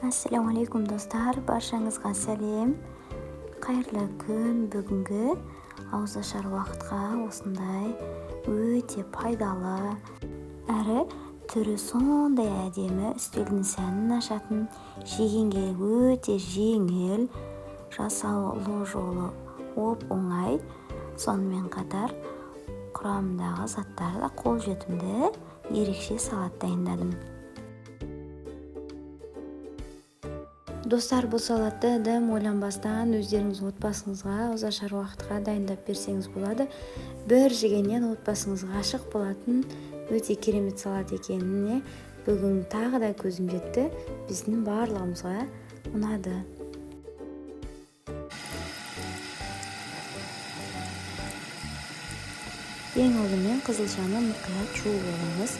Ассалаумағалейкум, достар! Баршаңызға сәлем, қайырлы күн! Бүгінгі ауызашар уақытқа осындай өте пайдалы әрі түрі сондай әдемі, үстелдің сәнін ашатын, жегенге өте жеңіл, жасалу жолы оп-оңай, сонымен қатар құрамындағы заттары да қолжетімді ерекше салат дайындадым. Достар, бұл салатты дым ойланбастан өздеріңіз отбасыңызға ауызашар уақытқа дайындап берсеңіз болады. Бір жегеннен отбасыңыз ғашық болатын өте керемет салат екеніне бүгін тағы да көзім жетті. Біздің барлығымызға ұнады. Ең алдымен қызылшаны мұқият жуып аламыз.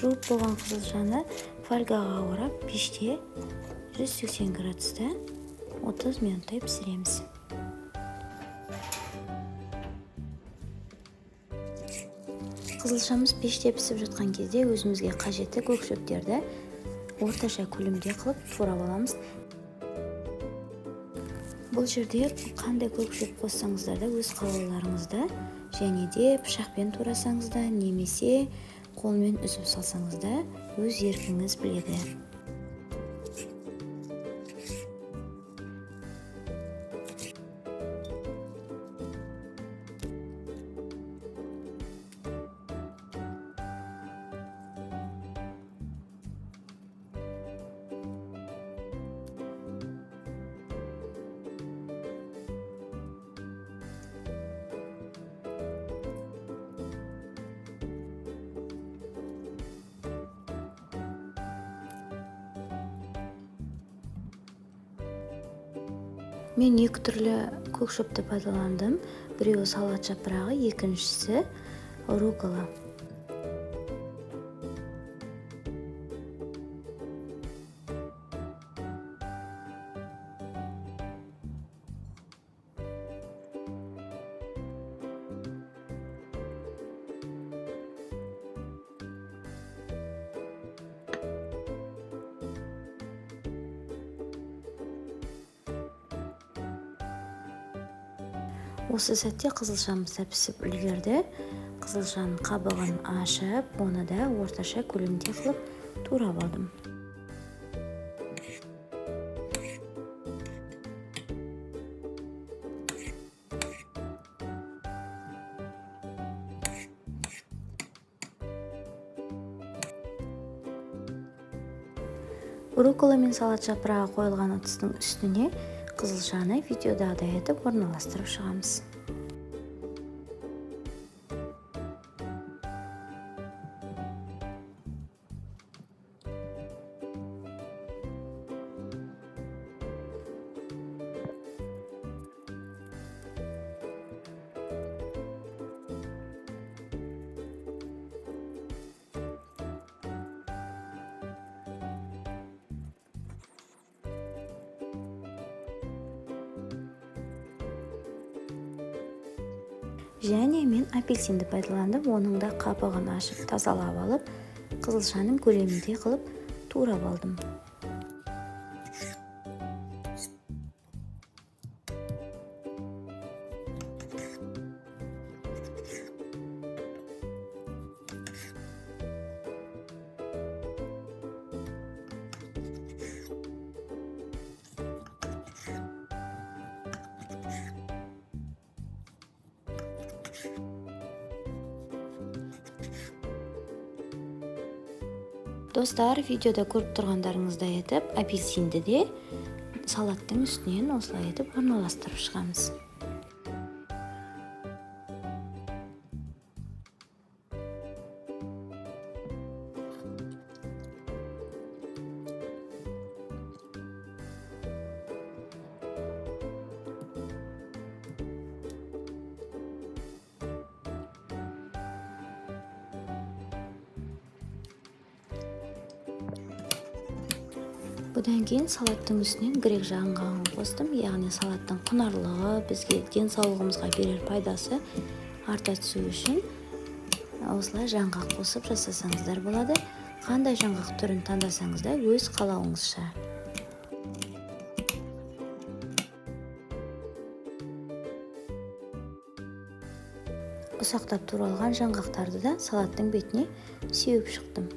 Жуып болған қызылшаны фольгаға орап, пеште 180 градуста 30 минуттай пісіреміз. Қызылшамыз пеште пісіп жатқан кезде өзімізге қажетті көк шөптерді орташа көлемде қылып турап аламыз. Бұл жерде қандай көк шөп қоссаңыздар да өз қалауларыңызда, және де пышақпен турасаңыз да, немесе қолмен үзіп салсаңыз да өз еркіңіз біледі. Мен екі түрлі көк шөпті пайдаландым. Біреуі салат жапырағы, екіншісі руккола. Осы сәтте қызылшамыз да пісіп үлгерді. Қызылшаның қабығын ашып, оны да орташа көлемде қылып турап алдым. Руккола мен салат жапырағы қойылған ыдыстың үстіне қызылшаны видеодағыдай етіп орналастырып шығамыз. Және мен апельсинді пайдаландым, оның да қабығын ашып тазалап алып, қызылшаның көлемінде қылып турап алдым. Достар, видеода көріп тұрғандарыңыздай етіп, апельсинді де салаттың үстінен осылай етіп орналастырып шығамыз. Одан кейін салаттың үстінен грек жаңғағын қостым, яғни салаттың құнарлығы, бізге денсаулығымызға берер пайдасы арта түсу үшін осылай жаңғақ қосып жасасаңыздар болады. Қандай жаңғақ түрін таңдасаңыз да өз қалауыңызша. Ұсақтап туралған жаңғақтарды да салаттың бетіне сеуіп шықтым.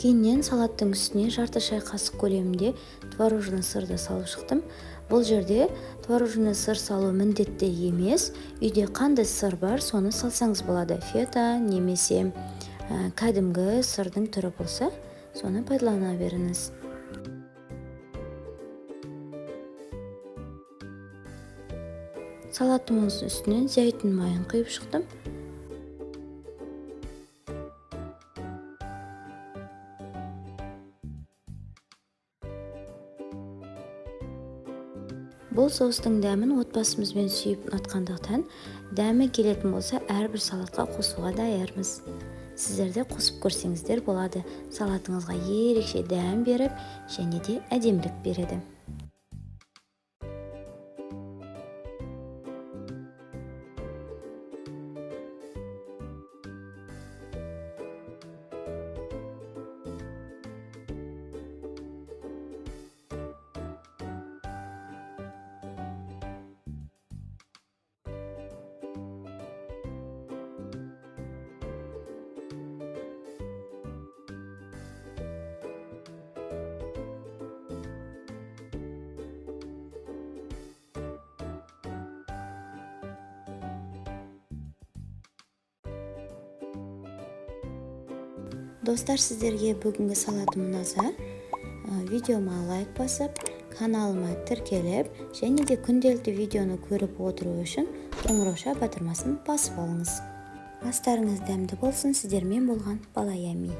Кейіннен салаттың үстіне жарты шай қасық көлемінде творожный сырды салып шықтым. Бұл жерде творожный сыр салу міндетті емес. Үйде қандай сыр бар, соны салсаңыз болады. Фета немесе кәдімгі сырдың түрі болса, соны пайдалана беріңіз. Салатымыздың үстінен зәйтүн майын құйып шықтым. Бұл соустың дәмін отбасымызбен сүйіп ұнатқандықтан, дәмі келетін болса әрбір салатқа қосуға даярмыз. Сіздер де қосып көрсеңіздер болады. Салатыңызға ерекше дәм беріп, және де әдемілік береді. Достар, сіздерге бүгінгі салатым ұнаса, видеома лайк басып, каналыма тіркеліп, және де күнделікті видеоны көріп отыру үшін қоңырауша батырмасын басып алыңыз. Астарыңыз дәмді болсын, сіздермен болған Балаями.